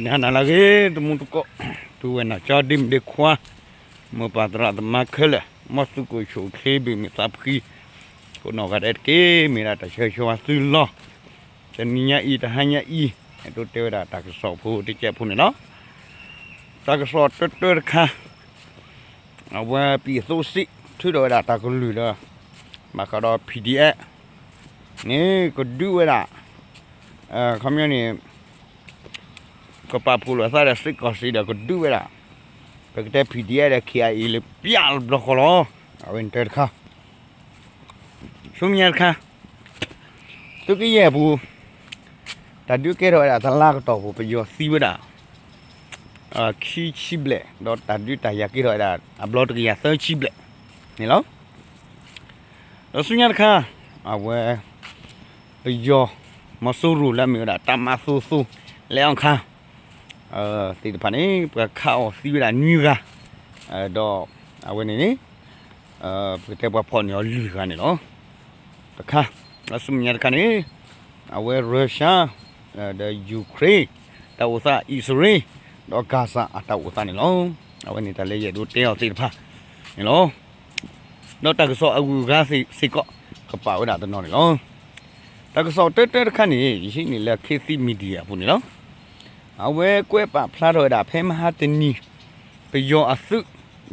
နဟါနၤလၢအဂ့ၤ တမူတကိး ပုၢ်ဝဲၢ်နီၢ်ကၠီ ဒ့မုၣ်ဒ့ခွါ မိၢ်ပၢ်သရၣ်သမါခဲလၢာ် မ်သုကအိၣ်ဆူၣ်အိၣ်ချ့ ဘၣ်မုာ်သးဖှံ ကိးနီၢ်ဂၤဒဲးတက့ၢ်. မ့ၢ်ဒၣ်တၢ်ဆၢဂ့ၤဆၢဝါသုလီၤ. တနံၤညါအံၤ တဟါညါအံၤ အဲၣ်ဒိးတဲဝဲဒၣ်တၢ်ကစီၣ်ဖိတစဲးဖိန့ၣ်လီၤ. တၢ်ကစီၣ်တၢတၢတခါ အဝဲ ပြည်သူ့စစ် ထုးထီၣ်ဝဲဒၣ်တၢ်ကလုၢ်ဒီး ဘၣ်ဃးဒီး PDF န့ၣ် ကဒုးဝဲဒၣ် ခီပညီန့ၣ် ကပာ်ဖှိၣ်လိာ်သးဒီး စစ်ကောင်စီ ဒီးကဒုးဝဲဒၣ် ပကတဲ PDF ဒီး KIA လၢပျၢ်တဘျီဃီလီၤ. အဝဲန့ၣ်တၢတခါ ဆူမဲာ်ညါတခါ သုးကယဲၢ်အပူၤ တၢ်ဒုးကဲထီၣ်ဝဲဒၣ်တလါကတီၢ်ပူၤ ပယီၤသံဝဲဒၣ် ခံဆံဘျဲၣ် ဒီးတၢ်ဒုးတၢ်ယၤကဲထီၣ်ဝဲဒၣ် အဘျီတကယၤသၢဆံဘျဲၣ်န့ၣ်လီၤ. ဒီးဆူညါတခါ အဝဲ ပယီၤ မီၤစိရိၤလၢအမ့ၢ်ဝဲဒၣ် တပ်မ သိသိ လက်အောက်ခံ သ့ၣ်တဖၣ်န့ၣ် ပှၤခးအီၤသံဝဲဒၣ်နွံဂၤ ဒီးအဝဲန့ၣ်န့ၣ် ပကတဲပှၤဖီၣ်န့ၢ်အီၤလွံၢ်ဂၤန့ၣ်လီၤ. တခါ ဒီးဆူမဲာ်ညါတခါန့ၣ် အဝဲ Russia ဒီး Ukraine တၢ်အိၣ်သး အံၣ်စရ့လး ဒီး Gaza အတၢ်အိၣ်သးန့ၣ်လီၤ. အဝဲန့ၣ်တၢ်လၢယအဲၣ်ဒိးတဲအီၤသ့ၣ်တဖၣ်န့ၣ်လီၤ. ဒီးတၢ်ကစီၣ်အဂုၤအဂၤသ့ၣ်စ့ၢ်ကီး ကပာ်ဝဲဒၣ်တနီၤန့ၣ်လီၤ. တၢ်ကစီၣ်တၢတၢတခါန့ၣ် ယဟံးန့ၢ်လၢ ခေတ်သစ် Media အပူၤန့ၣ်လီၤ. အဝဲကွဲးပာ်ဖျါထီၣ်ဝဲဒၣ် ဖဲမဟါတနံၤ ပယီၤအသုး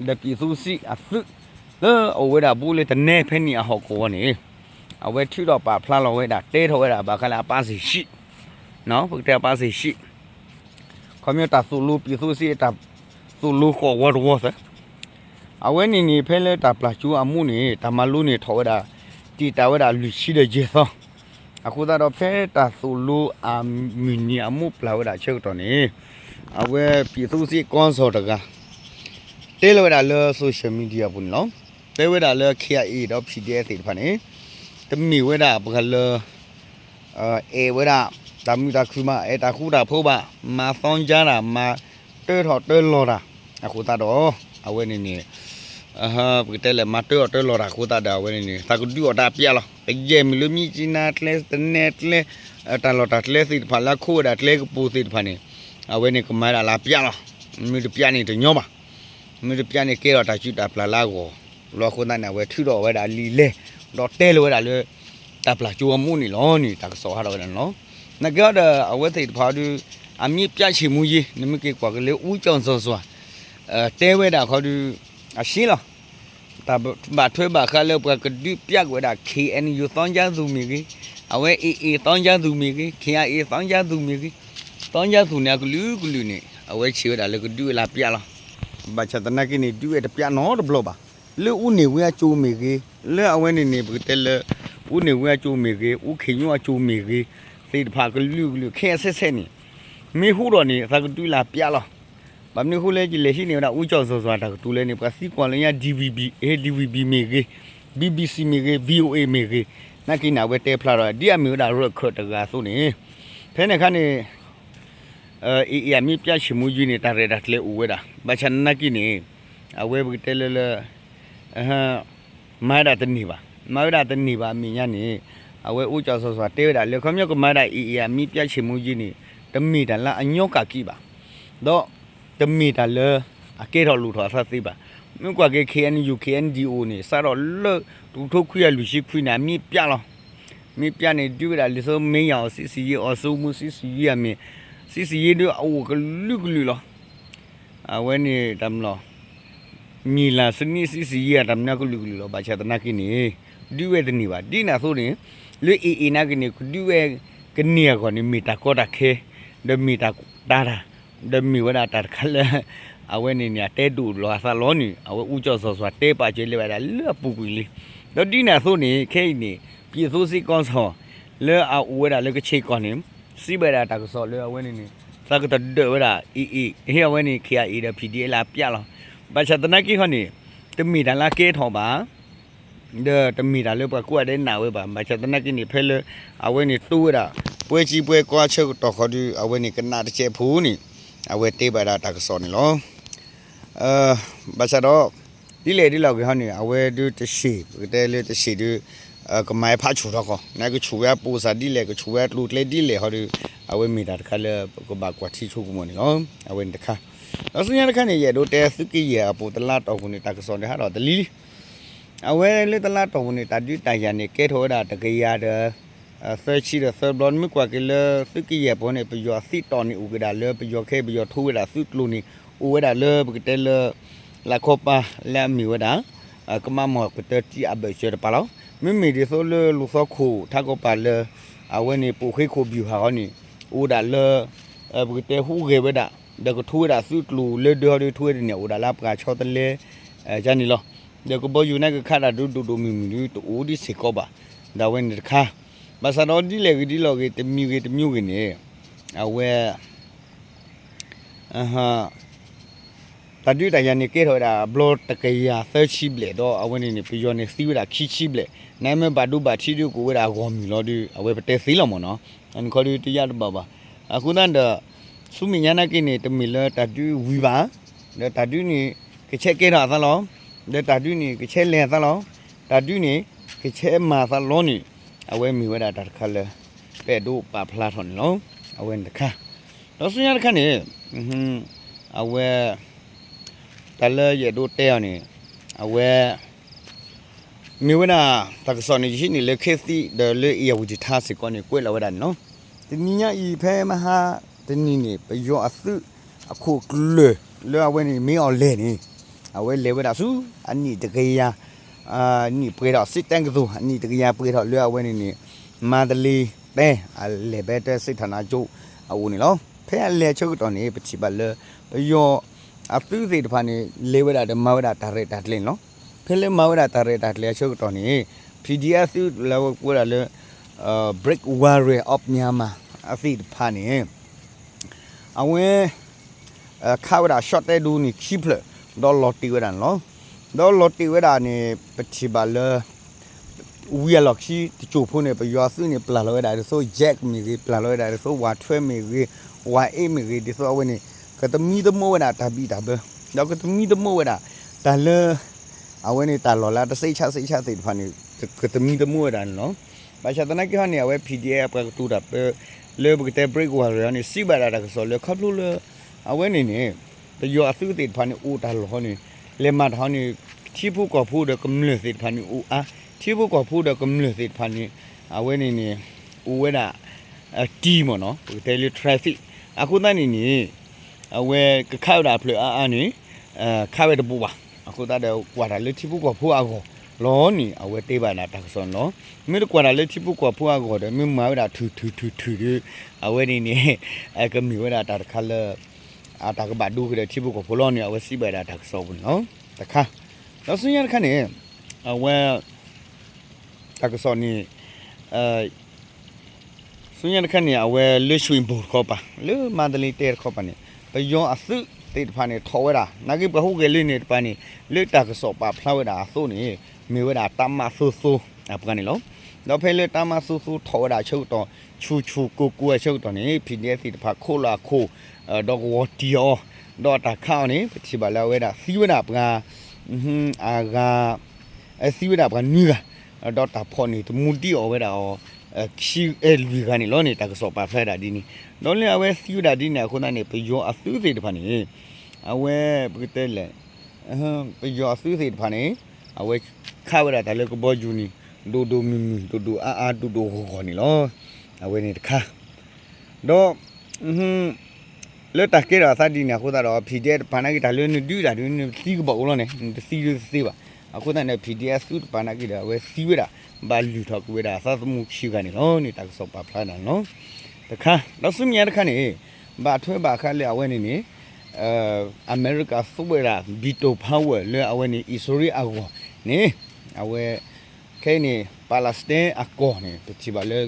ဒီး ပြည်သူ့စစ် အသုး လၢအအိၣ်ဝဲဒၣ်ဘူးလၢတနဲဖဲန့ၣ်အဟီၣ်ကဝီၤန့ၣ် အဝဲထုးထီၣ်ပာ်ဖျါလီၤဝဲဒၣ် တဲထီၣ်ဝဲဒၣ်ဘၣ်ဃးလၢအပၣ်စ့ၣ်ဆံး ပကတဲအပၣ်စ့ၣ်ဆံး ခီပညီတၢ်သိၣ်လိ ပြည်သူ့စစ် အတၢ်သိၣ်လိဃီးဝီတဝီသၢ အဝဲန့ၣ်န့ၣ် ဖဲလၢတၢ်ပျၢ်ကၠိအမူးန့ၣ် တၢ်မၤလိန့ၣ်ထီၣ်ဝဲဒၣ် တံာ်တာ်ဝဲဒၣ်လွံၢ်ဆံဒီးယဲၢ်သီ အဃိသတးဒီး ဖဲတၢ်သိၣ်လိအမုၢ်နံၤအမူးပျၢ်ဝဲဒၣ်ဆၢကတီၢ်န့ၣ် အဝဲ ပြည်သူ့စစ် ခေါင်းဆောင် တဂၤ တဲလီၤဝဲဒၣ်လၢ social media အပူၤန့ၣ်လီၤ. တဲဝဲဒၣ်လၢ KIA ဒီး PDF သ့ၣ်တဖၣ်န့ၣ် တမ့ၢ်ဝဲဒၣ်ပှၤလၢ အဲၣ်ဝဲဒၣ် တၢ်မုာ်တၢ်ခုၣ်ဘၣ်, အဲၣ်တၢ်ဃူတၢ်ဖိးဘၣ်, မၤသီကၠါတၢ်, မၤတၢထီၣ်တၢလီၤတၢ်, အဃိသတးဒီး အဝဲန့ၣ်န့ၣ် ပကတဲလဲၣ် မၤတၢထီၣ်တၢလီၤတၢ်အဃိသတးဒီး အဝဲန့ၣ်န့ၣ် သးကဒုးအီၣ်တၢ်ပျၢ်လီၤ. ကယဲၢ်မ့ၢ်လၢမြစ်ကြီးနားကျဲ, တနဲကျဲ, တၢ်လီၢ်တၢ်ကျဲသ့ၣ်တဖၣ်လၢအခိၣ်ဝဲဒၣ်ကျဲကပူၤသ့ၣ်တဖၣ်န့ၣ် အဝဲန့ၣ်ကမၤဝဲဒၣ်လၢအပျၢ်လီၤ. မ့ၢ်တပျၢ်န့ၣ်တညီဘၣ်. မ့ၢ်တပျၢ်န့ၣ်ကဲထီၣ်တၢ်စုၣ်တၢ်ပျၢ်လၢအဂီၢ်လီၤ. အဃိသတးန့ၣ် အဝဲထုးထီၣ်ဝဲဒၣ်လံာ်လဲၢ် ဒီးတဲလီၤဝဲဒၣ်လၢ တၢ်ပျၢ်ကၠိအမူးန့ၣ်လီၤန့ၣ် တၢ်ကစီၣ်ဟးထီၣ်ဝဲဒၣ်န့ၣ်လီၤ. နာ်က့ဒီး အဝဲသ့ၣ်တဖၣ်ဒီး အမြင့်ပြတ်ချေမှုန်းရေး နမ့ၢ်က့ၤကွၢ်က့ၤလၢ ဦးကျော်ဇော်စွာ တဲဝဲဒၣ်ခီဒီး အရှဲလီၤ. တၢ်ဘၣ်ထွဲဘၣ်ဃးလၢပှၤကဒုးပျၢ်ကွံာ်ဝဲဒၣ် KNU သောင်းကျန်းသူ မ့ၢ်ဂ့ၤ, အဝဲ AA သောင်းကျန်းသူ မ့ၢ်ဂ့ၤ, KIA သောင်းကျန်းသူ မ့ၢ်ဂ့ၤ, သောင်းကျန်းသူ န့ၣ် အကလုာ်ကလုာ်န့ၣ် အဝဲဆံးဝဲဒၣ်လၢကဒုးဝဲလၢပျၢ်လီၤ. ဘၣ်ဆၣ်သနာ်က့န့ၣ် ဒုးဝဲတပျၢ်နီတဘျီဘၣ်. လၢဦးနေဝင်းအကြိုမ့ၢ်ဂ့ၤ, လၢအဝဲန့ၣ်န့ၣ် ပကတဲလၢ ဦးနေဝင်းအကြိုမ့ၢ်ဂ့ၤ, ဦးခင်ညွန့်အကြိုမ့ၢ်ဂ့ၤ, သ့ၣ်တဖၣ်ကလုာ်ကလုာ်ခဲအံၤစဲးစဲးန့ၣ် မ့ၢ်ဟူထီၣ်န့ၣ် သးကဒုးလၢပျၢ်လီၤ. ဘၣ်မနုၤအဃိလဲၣ် ယလဲၤဟံးန့ၢ်ဝဲဒၣ် ဦးကျော်ဇော်စွာ တၢ်ကတိၤလၢန့ၣ် ပှၤသံကွၢ်လၢညါ DVB, အ့ DVB မ့ၢ်ဂ့ၤ, BBC မ့ၢ်ဂ့ၤ, VOA မ့ၢ်ဂ့ၤ, နာ်က့န့ၣ် အဝဲတဲဖျါထီၣ် ဒ်အမ့ၢ်ဝဲဒၣ် ရၢၣ်ခၢၣ် တဂၤအသိးန့ၣ် ဖဲန့ၣ်အခါန့ၣ် အ့ အမြင့်ပြတ်ချေမှုန်းရေး န့ၣ် တၢ်ရဲၣ်တၢ်ကျဲၤအိၣ်ဝဲဒၣ် ဘၣ်ဆၣ်သနာ်က့န့ၣ် အဝဲပကတဲလၢလၢ မၤဝဲဒၣ်တန့ၢ်ဘၣ်. မၤဝဲဒၣ်တန့ၢ်ဘၣ်အမဲာ်ညါန့ၣ် အဝဲ ဦးကျော်ဇော်စွာ တဲဝဲဒၣ်လၢ ခီပညီကမၤဝဲဒၣ် အ့ အမြင့်ပြတ်ချေမှုန်းရေး န့ၣ် တမ့ၢ်တၢ်လၢအညီကးက့ၤဘၣ်, ဒီးတမ့ၢ်တၢ်လၢအကဲထီၣ်လိၣ်ထီၣ်အသးသ့ဘၣ်. မ့ၢ်ကွၢ်က့ၤ KNU KNDO န့ၣ် စးထီၣ်လၢ တကထိခွံကယၤလွံၢ်ဆံခွံန့ၣ် အမြင့်ပြတ်လီၤ. မြင့်ပြတ်န့ၣ် ဒုးဝဲဒၣ်လံာ်စီမ့ၢ်ယၤအီၤ စစ်ဆင်ရေး အီၤစိမူ စစ်ဆင်ရေး အမ့ၢ် စစ်ဆင်ရေး ဒုးအအိၣ်ကလုာ်ကလုာ်လီၤ. အဝဲန့ၣ်တၢ်မနုၤ မြေလှန်စနစ် စစ်ဆင်ရေး အတၢ်မနုၤကလုာ်ကလုာ်လီၤ. ဘၣ်ဆၣ်သနာ်က့န့ၣ် ဒုးဝဲတန့ၢ်ဘၣ်. ဒ်န့ၣ်အသိးန့ၣ် လၢ အ့ အ့ နာ်က့န့ၣ် ကဒုးဝဲကန့ၢ်အဂီၢ်န့ၣ် မ့ၢ်တၢ်ကီတၢ်ခဲ ဒီးမ့ၢ်တၢ်တၢ်တၢ် ဒီးမ့ၢ်ဝဲဒၣ်တၢ်တခါလၢ အဝဲန့ၣ်န့ၣ် အတဲဒိၣ်လီၤအသးလီၤန့ၣ် အဝဲ ဦးကျော်ဇော်စွာ တဲပာ်စၢၤလၢဝဲဒၣ်လၢအပူၤကွံာ်လံ. ဒီးဒ်န့ၣ်အသိးန့ၣ် ခဲအံၤန့ၣ် ပြည်သူ့စစ်ခေါင်းဆောင် လၢအအိၣ်ဝဲဒၣ်လၢကခ့ၣ်ကီၢ်န့ၣ် စံးဘၣ်ဝဲဒၣ်တၢ်ကစီၣ်လၢအဝဲန့ၣ်န့ၣ် သးကတဒၢးဝဲဒၣ် အ့ အ့ ဟ့ၣ်အဝဲန့ၣ် KIA ဒီး PDF လၢအပျၢ်လီၤ. ဘၣ်ဆၣ်သနာ်က့ခီန့ၣ် တမ့ၢ်တၢ်လၢအကဲထီၣ်ဘၣ် ဒီးတမ့ၢ်တၢ်လၢပှၤကိးဂၤဒဲးနာ်ဝဲဘၣ်. ဘၣ်ဆၣ်သနာ်က့န့ၣ် ဖဲလၢအဝဲန့ၣ်တိဝဲဒၣ် ပွဲကြီးပွဲကောင်း ဆၢကတီၢ်ခီဒီး အဝဲန့ၣ်ကနၣ်တစဲးဖိန့ၣ် အဝဲတဲဘၣ်ဒၣ်တၢ်ကစီၣ်န့ၣ်လီၤ. ဘၣ်ဆၣ်ဒီး ဒ်လဲၣ်ဒ်လဲၣ်ဂ့ၤဟီန့ၣ် အဝဲဒုးတဆံး ပကတဲလၢတဆံးဒုး ကမၤဝဲဖးဆူၣ်ထီၣ်ဃီ နကဆူၣ်ဝဲအပိာ်စၢ်ဒ်လဲၣ် ကဆူၣ်ဝဲအကျိၤကျဲဒ်လဲၣ်ဟီဒီး အဝဲမ့ၢ်တၢ်တခါလၢပကဘၣ်ကွၢ်ထံဆိကမိၣ်န့ၣ်လီၤ. အဝဲန့ၣ်တခါ, ဒီးဆူညါတခါန့ၣ် ယအဲၣ်ဒိးတဲသုးက့ယဲၢ်အပူၤ တလါတီၢ်ပူၤန့ၣ် တၢ်ကစီၣ်န့ၣ်ဟးထီၣ်တလံၤလံ. အဝဲလၢတလါတီၢ်ပူၤန့ၣ် တၢ်ဒုးတၢ်ယၤန့ၣ် ကဲထီၣ်ဝဲဒၣ်တကယၤဒီး သၢဆံဒီးသၢဘျီ, မ့ၢ်ကွၢ်က့ၤလၢသုးက့ယဲၢ်အပူၤန့ၣ် ပယီၤအသံတီၢ်န့ၣ်အိၣ်က့ၤဒၣ်လၢ ပယီၤခဲအံၤ ပယီၤထိဝဲဒၣ်သုးကျိၤန့ၣ် အိၣ်ဝဲဒၣ်လၢပကတဲလၢ လၢခီပၤလၢအမ့ၢ်ဝဲဒၣ် ကမးမီၢ်ကတၢၢ်တံၢ်အဘၢၣ်စၢၤတပၤလီၤ. မ့မ့ၢ်ဒ်သိးလၢလူၤသီခိၣ်ထးကီၢ်ပၤလၢ အဝဲန့ၣ် ပိာ်ဃ့ခိၣ်ဘံၣ်ဟးဂီၤန့ၣ် အိၣ်ဒၣ်လၢ ပကတဲဟူးဂဲၤဝဲဒၣ် ဒီးကထိဝဲဒၣ်သုးကျိၤလၢဒၢဟီဒၢထိဝဲဒၣ်န့ၣ် အိၣ်ဒၣ်လၢအပှၤဆီတလဲ ယါန့ၣ်လီၤ. ဒီးကဘီယူၤနာ်က့ခးတၢ်ဒုးဒိၣ်ဒိၣ်မုၢ်မုၢ်ဒုးတအိၣ်ဒံးစ့ၢ်ကီးဘၣ်. ဒီးအဝဲန့ၣ်တခါ, ဘၣ်ဆၣ်ဒီးဒ်လဲၣ်ဂ့ၤဒ်လဲၣ်ဂ့ၤ တမံၤဂ့ၤတမံၤဂ့ၤန့ၣ် အဝဲ တၢ်ဒုးတၢ်ယၤန့ၣ်ကဲထီၣ်ဝဲဒၣ်ဘျီတကယၤသၢဆံဘျဲၣ်ဒီး အဝဲန့ၣ်န့ၣ် ပယီၤန့ၣ်သံဝဲဒၣ်ခံဆံဘျဲၣ်, နမ့ၢ်ဘၣ်ဒိဘၣ်ထံးဒုးကအိၣ်ဝဲဒၣ်အဂီၢ်မုၢ်လီၤဒီး အဝဲပတဲသ့လီၤမ့ၢ်နီၤ. အန့ၣ်ခီဒုးတယါတဘၣ်ဘၣ်. အဃိသတးဒီး ဆူမဲာ်ညါနာ်က့န့ၣ် တမ့ၢ်လၢတၢ်ဒုးဝံၤဘၣ်, ဒီးတၢ်ဒုးန့ၣ် ကဆဲးကဲထီၣ်အသးလီၤ, ဒီးတၢ်ဒုးန့ၣ် ကဆဲးလဲၤအသးလီၤ, တၢ်ဒုးန့ၣ် ကဆဲးမၤအသးလီၤန့ၣ် အဝဲမ့ၢ်ဝဲဒၣ်တၢ်တခါလၢ ပအဲၣ်ဒိးပာ်ဖျါထီၣ်န့ၣ်လီၤ. အဝဲန့ၣ်တခါ, ဒီးဆူညါတခါန့ၣ် အဝဲ တၢ်လၢယအဲၣ်ဒိးတဲအီၤန့ၣ် အဝဲ မ့ၢ်ဝဲဒၣ် တၢ်ကစီၣ်န့ၣ် ယဟံးန့ၢ်လၢ ခေတ်သစ် ဒီးလၢ ဧရာဝတီ စ့ၢ်ကီးန့ၣ် ကွဲးလီၤဝဲဒၣ်န့ၣ်လီၤ. တနံၤညါအံၤ ဖဲမဟါတနံၤန့ၣ် ပယီၤအသုးအခိၣ်ကျၢၢ်လၢအဝဲန့ၣ် မ့ၢ်အီၤလဲၣ်န့ၣ် အဝဲလဲၤဝဲဒၣ်ဆူ အနံၣ်တကယၤ နံၣ်ပှဲၤထီၣ် စစ်တက္ကသိုလ် အနံၣ်တကယၤပှဲၤထီၣ်လၢအဝဲန့ၣ်န့ၣ် မန္တလေးတိုင်း အလဲၤဘဲတဲ စစ်ဌာနချုပ် အအိၣ်န့ၣ်လီၤ. ဖဲအလဲၤဆၢကတီၢ်န့ၣ် ပထံၣ်ဘၣ်လၢ ပယီၤအသုးသ့ၣ်တဖၣ်န့ၣ် လဲၤဝဲဒၣ်ဒီးမၤဝဲဒၣ်တၢ်ရဲၣ်တၢ်ကျဲၤန့ၣ်လီၤ. ဖဲလၢမၤဝဲဒၣ်တၢ်ရဲၣ်တၢ်ကျဲၤအဆၢကတီၢ်န့ၣ် PDF သုးလၢအဝဲကိးဝဲဒၣ်လၢ Black Warrior of Myanmar အသ့ၣ်တဖၣ်န့ၣ် အဝဲ ခးဝဲဒၣ် ရှော့တိုက်ဒုံးန့ၣ် ခံဖျၢၣ် ဒီးလီၤတ့ၢ်ဝဲဒၣ်န့ၣ်လီၤ. ဒီးလီၤတ့ၢ်ဝဲဒၣ်န့ၣ် ပထံၣ်ဘၣ်လၢ ဝံၤအလီၢ်ခံတစိၢ်ဖိန့ၣ် ပယီၤသုးန့ၣ် ပျၢ်လီၤဝဲဒၣ်ဒ်သိး Yak မ့ၢ်ဂ့ၤ, ပျၢ်လီၤဝဲဒၣ်ဒ်သိး ဝထွဲမ့ၢ်ဂ့ၤ, ဝအ့မ့ၢ်ဂ့ၤ, ဒ်သိးအဝဲန့ၣ် ကသမံသမိးဝဲဒၣ်တၢ်ဘံၣ်တၢ်ဘၢ, ဒီးကသမံသမိးဝဲဒၣ် တၢ်လၢ အဝဲန့ၣ်တၢ်လီၢ်လၢတစ့းဆါစ့းဆါသ့ၣ်တဖၣ်န့ၣ် ကသမံသမိးဝဲဒၣ်န့ၣ်လီၤ. ဘၣ်ဆၣ်သနာ်က့ဟီန့ၣ် အဝဲ PDF အပှၤကတိၤတၢ်ပၢ လၢပကတဲ Black Warrior န့ၣ် စံးဘၣ်ဒၣ်တၢ်ကစီၣ်လၢခီဖျိလၢ အဝဲန့ၣ်န့ၣ် ပယီၤအသုးသ့ၣ်တဖၣ်န့ၣ် အိၣ်တၢ်လီၢ်ဟီန့ၣ် လဲၤမၤတၢ်ဟီန့ၣ် ထံဖိကီၢ်ဖိဒီးကမျၢၢ်သ့ၣ်တဖၣ်န့ၣ်အိၣ်အါ, ထံဖိကီၢ်ဖိဒီးကမျၢၢ်သ့ၣ်တဖၣ်န့ၣ် အဝဲန့ၣ်န့ၣ် အိၣ်ဝဲဒၣ် တံၢ်မ့ၢ်နီၤ ပကတဲလၢ traffic အဃိသတးန့ၣ်န့ၣ် အဝဲကခးဝဲဒၣ်အဖျၢၣ်အါအါန့ၣ် ခးဝဲတဘူးဘၣ်. အဃိသတးဒီးကွၢ်တၢ်လၢထံဖိကီၢ်ဖိအဂီၢ်လီၤန့ၣ် အဝဲတဲဘၣ်ဒၣ်တၢ်ကစီၣ်န့ၣ်လီၤ. မ့ၢ်တကွၢ်တၢ်လၢထံဖိကီၢ်ဖိအဂီၢ်ဒီး မ့ၢ်မၤဝဲဒၣ်ထုးထုးထုးထုးဒီး အဝဲန့ၣ်န့ၣ် ကမ့ၢ်ဝဲဒၣ်တၢ်တခါလၢ အတၢ်ကဘၣ်ဒိက့ၤဒီးထံဖိကီၢ်ဖိလီၤန့ၣ် အဝဲစံးဘၣ်ဒၣ်တၢ်ကစီၣ်ပူၤန့ၣ်လီၤ. တခါ, ဒီးဆူညါတခါန့ၣ် အဝဲ တၢ်ကစီၣ်န့ၣ် ဆူညါတခါန့ၣ် အဝဲလၢ ရွှေဘို တခီပၤ လၢမန္တလေးတိုင်း တခီပၤန့ၣ် ပယီၤအသုးသ့ၣ်တဖၣ်န့ၣ် ထီၣ်ဝဲဒၣ် နာ်က့ပှၤဟူးဂဲၤလၢန့ၣ်တပၤန့ၣ် လၢတၢ်ကစီၣ်ပာ်ဖျါဝဲဒၣ်အသိးန့ၣ် မ့ၢ်ဝဲဒၣ် တပ်မ သိသိ အပှၤန့ၣ်လီၤ. ဒီးဖဲလၢ တပ်မ သိသိ ထီၣ်ဝဲဒၣ်အဆၢကတီၢ် ဆူၣ်ဆူၣ်ကိၢ်ကိၢ်အဆၢကတီၢ်န့ၣ် PDF သ့ၣ်တဖၣ်ခိးလီၤအခိၣ် ဒီးကဝီၤတံၢ်အီၤ ဒီးတၢ်ခးအီၤန့ၣ် ပထံၣ်ဘၣ်လၢအဝဲဒၣ်သံဝဲဒၣ်ပှၤ အဂၤ သံဝဲဒၣ်ပှၤနွံဂၤ ဒီးတၢ်ဖီၣ်န့ၢ်တမူဒံးအီၤဝဲဒၣ်အီၤ ခံ အဲ လွံၢ်ဂၤန့ၣ်လီၤန့ၣ် တၢ်ကစီၣ်ပာ်ဖျါဒၣ်ဒ်န့ၣ်. ဒီးလၢအဝဲသံဝဲဒၣ်ဒ်န့ၣ်အဃိသတးန့ၣ် ပယီၤအသုးသ့ၣ်တဖၣ်န့ၣ် အဝဲ ပကတဲလဲၣ် ပယီၤအသုးသ့ၣ်တဖၣ်န့ၣ် အဝဲခးဝဲဒၣ်တၢ်လၢကဘီယူၤန့ၣ် ဒိၣ်ဒိၣ်မုၢ်မုၢ် ဒိၣ်ဒိၣ်အါအါ ဒိၣ်ဒိၣ်ဂီၢ်ဂီၢ်န့ၣ်လီၤ. အဝဲန့ၣ်တခါ ဒီး လၢတၢ်ကဲထီၣ်အသးဒ်န့ၣ်အဃိသတးဒီး PDF တပၤနာ်က့ တၢ်လၢနဒုးတၢ်ဒုး နသံကဘီၣ်အိၣ်လီၤန့ၣ် နတသံဒုးတသ့ဘၣ်. အဃိသတးန့ၣ် PDF သုးတပၤနာ်က့ဒီး အဝဲသံဝဲဒၣ် ဘၣ်လုၢ်ထီၣ်ကွံာ်ဝဲဒၣ်အသးသမူခံဂၤန့ၣ်လီၤန့ၣ် တၢ်ကစီၣ်ပာ်ဖျါဒၣ်န့ၣ်လီၤ. တခါ ဒီးဆူမဲာ်ညါတခါန့ၣ် ဘၣ်ထွဲဘၣ်ဃးလၢအဝဲန့ၣ်န့ၣ် အမဲရကၤသူဝဲဒၣ် veto power လၢအဝဲန့ၣ် အံၣ်စရ့လးအဂီၢ်န့ၣ် အဝဲ ခဲအံၤန့ၣ် Palestine အကီၢ်န့ၣ် ပထံၣ်ဘၣ်လၢ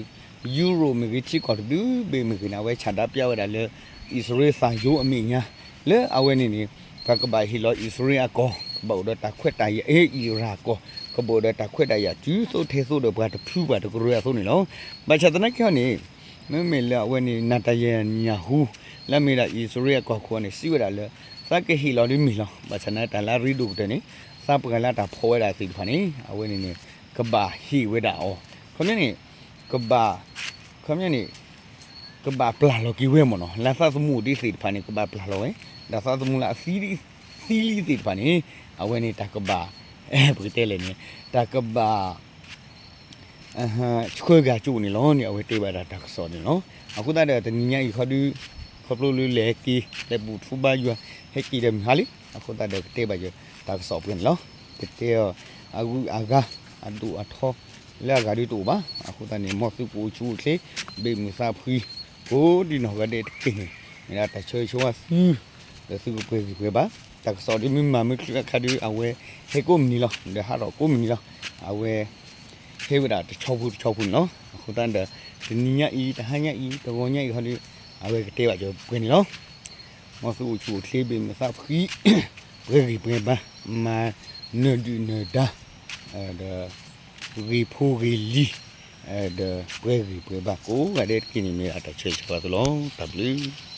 ယူရိၣ်မ့ၢ်ဂ့ၤ ထံကီၢ်တဘျုးဘ့ၣ်မ့ၢ်ဂ့ၤန့ၣ် အဝဲဆန္ဒပြဝဲဒၣ်လၢ အံၣ်စရ့လးသးယိၤအမဲာ်ညါ လၢအဝဲန့ၣ်န့ၣ် ပှၤကဘၣ်ဟ့ၣ်လီၤအံၣ်စရ့လးအကီၢ် ကဘၣ်အိၣ်ဒီးတၢ်ခွဲးတၢ်ယာ် အ့ အံရၣ်အကီၢ် ကဘၣ်အိၣ်ဒီးတၢ်ခွဲးတၢ်ယာ်တုၤသိးထဲသိးဒီးပှၤတဖုပှၤတကရၢအသိးန့ၣ်လီၤ. ဘၣ်ဆၣ်သနာ်က့ဟီန့ၣ် မ့မ့ၢ်လၢအဝဲန့ၣ် Netanyahu လၢအမ့ၢ်ဒၣ်အံၣ်စရ့လးအကီၢ်ခိၣ်န့ၣ် စံးဝဲဒၣ်လၢ သးကဟ့ၣ်လီၤဒ်မ့ၢ်လီၤ. ဘၣ်ဆၣ်သနာ်က့တၢ်လၢအရ့ဒိၣ်ကတၢၢ်န့ၣ် သးပှၢ်လၢတၢ်ဖီၣ်ဝဲဒၣ်သ့ၣ်တဖၣ်န့ၣ် အဝဲန့ၣ်န့ၣ် ကဘၣ်ဟ့ၣ်ဝဲဒၣ်အီၤ ခီပညီန့ၣ် ကဘၣ် ခီပညီန့ၣ် ကဘၣ်ပျၢ်လီၤက့ၤဝဲမ့ၢ်နီၤ, လၢသးသမူအိၣ်ဒ်သ့ၣ်တဖၣ်န့ၣ် ကဘၣ်ပျၢ်လီၤဝဲ, ဒီးသးသမူလၢအသံလံသ့ၣ်တဖၣ်န့ၣ် အဝဲန့ၣ်တၢ်ကဘၣ် ပကတဲလဲၣ်န့ၣ် တၢ်ကဘၣ် ဆှၢဂၤကၠိန့ၣ်လီၤန့ၣ် အဝဲတဲဘၣ်ဒၣ်တၢ်ကစီၣ်န့ၣ်လီၤ. အဃိသတးဒီးတနံၤညါအံၤခီဒု ခီဖျိလၢလဲၤက့ၤ လဲၤဘူၣ်ထူဘါယွၤ ဟဲက့ၤဒီးမုၢ်ဟါလံ, အဃိသတးဒီးကတဲဘၣ်ယတၢ်ကစီၣ်ပှဲၤန့ၣ်လီၤ. ကတဲအီၤ အဂုၤအဂၤ အဒိၣ်အထီ လၢအဂၤဒုတအိၣ်ဘၣ်. အဃိသတးန့ၣ် မ်သုကအိၣ်ဆူၣ်အိၣ်ချ့ ဘ့ၣ်မုာ်သးဖှံ ကိးဒံနီၢ်ဂၤဒဲးတက့ၢ်န့ၣ် မ့ၢ်ဒၣ်တၢ်ဆၢဂ့ၤဆၢဝါသု ဒီးသုကပှဲၤဂံၢ်ပှဲၤဘါ. တၢ်ကစီၣ်ဒ်မ့ၢ်မၤမ့ၢ်ချုးအခါဒု အဝဲဟဲကိးမုၢ်နံၤလီၤ, ဒီးဟးထီၣ်ကိးမုၢ်နံၤလီၤ. အဝဲ ဟဲဝဲဒၣ်တဆီဖိတဆီဖိန့ၣ်လီၤ. အဃိသတးဒီး တနံၤညါအံၤ တဟါညါအံၤ တဂီၤညါအံၤခီဒု အဝဲကတဲဘၣ်ကပှဲၤန့ၣ်လီၤ. မ်သုအိၣ်ဆူၣ်အိၣ်ချ့ ဘ့ၣ်မုာ်သးဖှံ ပှဲၤဂံၢ်ပှဲၤဘါ မၤနၢၤဒုၣ်နၢၤဒါ ဒီး ဂ့ၤဖိဂ့ၤလံၤ ဒီးပှဲၤဂံၢ်ပှဲၤဘါ ကိးဂၤဒဲးတက့ၢ်န့ၣ် မ့ၢ်ဒၣ်တၢ်ဆၢဂ့ၤဆၢဝါသုလီၤ. တၢ်ဘျုး